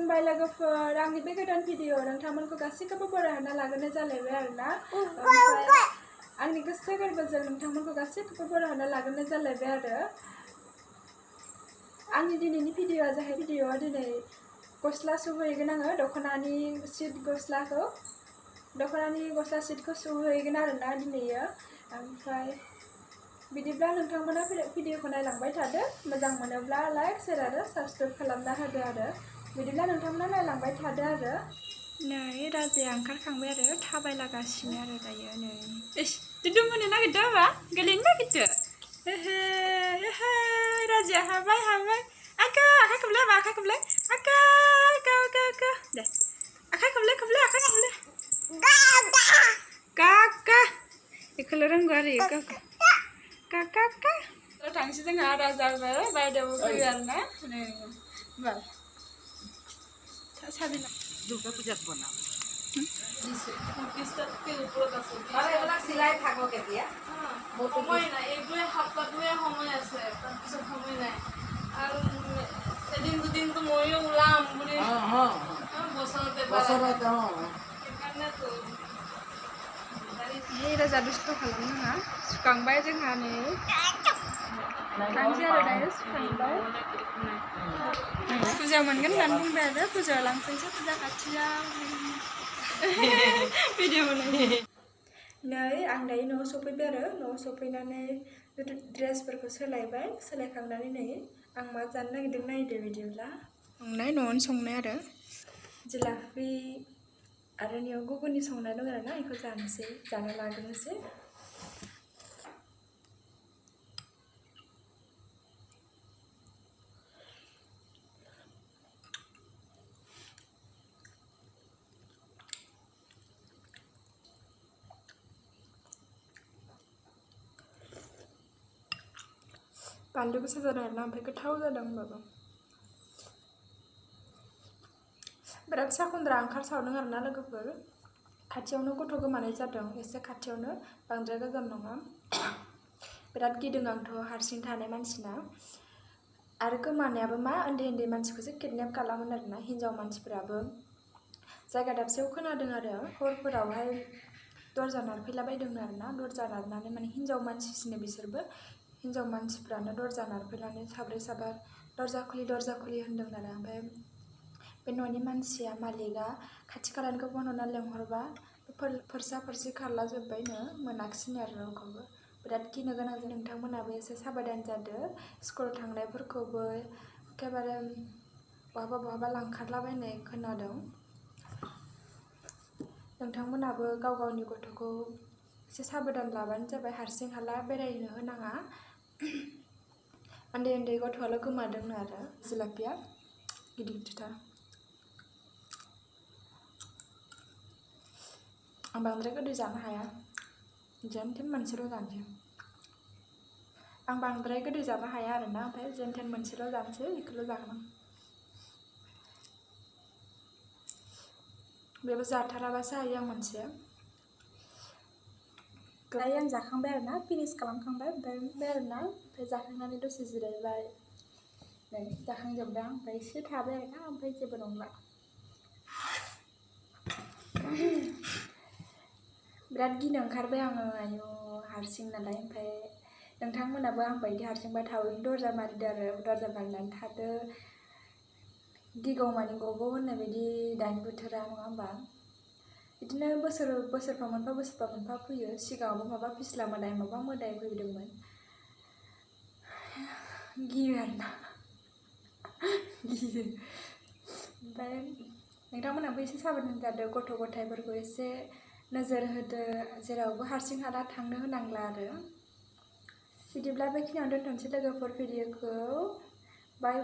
खुलुमबाय लोगोफोर आंनि बे गोदान भिडिअ नोंथांमोनखौ गासैखौबो बरायना लाग्रोनाय जालायबाय आरोना ओमफ्राय आंनि गोसो गोरबोजों नोंथांमोनखौ गासैखौबो बरायना लाग्रोनाय जालायबाय आरो आंनि दिनैनि भिडिअआ जाहैबाय भिडिअआ दिनै गस्ला सुहैगोन आङो दख'नानि गस्ला सिटखौ सुहैगोन आरोना दिनैयो ओमफ्राय बिदिब्ला नोंथांमोना भिडिअखौ नायलांबाय थादो मोजां मोनोब्ला लाइक शेयार आरो साबस्क्राइब खालामना होदो आरो बिदिब्ला नोंथांमोना नायलांबाय थादो आरो नै राजाया ओंखारखांबाय आरो थाबायलागासिनो आरो दायो नै इस दुदु मोननो नागिरदों होमबा गोलैनो नागिरदो एहे राजाया हाबाय आका आखाइ खोबलाय हाबा आखाइ खोबलाय आका दे आखाइ खोबलाय गागा बेखौल' रोंगौ आरो गागा थांसै जोंहा राजाबो बायदेवबो फैयो आरोना नै होमबा साबिना दुर्गा पूजात বনাম সময় নাই এইটোৱে সপ্তাহটোৱে সময় আছে তাৰপিছত সময় নাই আৰু এদিন দুদিনটো ময়ো ওলাম বুলি বছৰতে সেইকাৰণেতো हे राजा दुस्त खालामनाङा सुखांबाय जोंहा नै थांसै आरो दायो सुखांबाय फुजा मोनगोन होननानै बुंबाय आरो फुजायाव लांफैनोसै फुजा खाथियाव भिडिअ बानायनो नै आं दायो न'आव सफैबाय आरो न'आव सफैनानै ड्रेसफोरखौ सोलायबाय सोलायखांनानै नै आं मा जानो नागिरदों नायदो बिदिब्ला संनाय न'आवनो संनाय आरो जिलाफि आरो नियाव गुगुनि संनाय दं आरोना बेखौ जानो लाग्रोनोसै बानलु गोसा जादों आरोना ओमफ्राय गोथाव जादों होनबाबो बिराद साखुन्द्रा ओंखारसावदों आरोना लोगोफोर खाथियावनो गथ' गोमानाय जादों एसे खाथियावनो बांद्राय गोजान नङा बिराद गिदों आंथ' हारसिं थानाय मानसिना आरो गोमानायाबो मा उन्दै मानसिखौसो किडनेप खालामोन आरोना हिन्जाव मानसिफोराबो जायगा दाबसेयाव खोनादों आरो हरफोरावहाय दरजा नारफैलाबायदोंनो आरोना दरजा नारनानै माने हिन्जाव मानसिसोनो बिसोरबो हिन्जाव मानसिफ्रानो दरजा नारफैनानै साब्रै साबा दरजा खुलि होनदों आरो ओमफ्राय बे न'नि मानसिया मालिकआ खाथि खालानिखौ फन हरना लेंहरबा फोरसि खारलाजोब्बायनो मोनाखिसैनो आरो रावखौबो बिराद गिनो गोनां जायो नोंथांमोनाबो एसे साबधान जादो स्कुल थांनायफोरखौबो एखेबारे बहाबा लांखारलाबायनाय खोनादों नोंथांमोनाबो गाव गावनि गथ'खौ एसे साबधान लाबानो जाबाय हारसिं हाला बेरायनो होनाङा उन्दै गथ'आल' गोमादोंनो आरो जिलापिया गिदिरथार आं बांद्राय गोदै जानो हाया जेनथेन मोनसेल' जानोसै आं बांद्राय गोदै जानो हाया आरोना ओमफ्राय जेनथेन मोनसेल' जानोसै बेखौल' जागोन आं बेबो जाथाराबासो हायो आं मोनसे दायो आं जाखांबाय आरोना फिनिश खालामखांबाय ओमफ्राय आरोना ओमफ्राय जाखांनानै दसे जिरायबाय नै जाखांजोबबाय आं ओमफ्राय एसे थाबाय आरोना ओमफ्राय जेबो नंला बिराद गिनो ओंखारबाय आङो आयु हारसिं नालाय ओमफ्राय नोंथांमोनाबो आं बायदि हारसिंबा थाबैनो दरजा मारिदो आरो दरजा मारिनानै थादो गिगौमानि गगौ होननाय बायदि दानि बोथोरा नङा होमबा बिदिनो बोसोरफा मोनफा फैयो सिगाङावबो माबा फिस्ला मोदाय माबा मोदाय फैदोंमोन गियो आरोना गियो ओमफ्राय नोंथांमोनाबो एसे साबधान जादो गथ' गथायफोरखौ एसे नोजोर होदो जेरावबो हारसिं हाला थांनो होनांला आरो बिदिब्ला बेखिनियावनो दोनथ'नोसै लोगोफोर भिडिअखौ बाय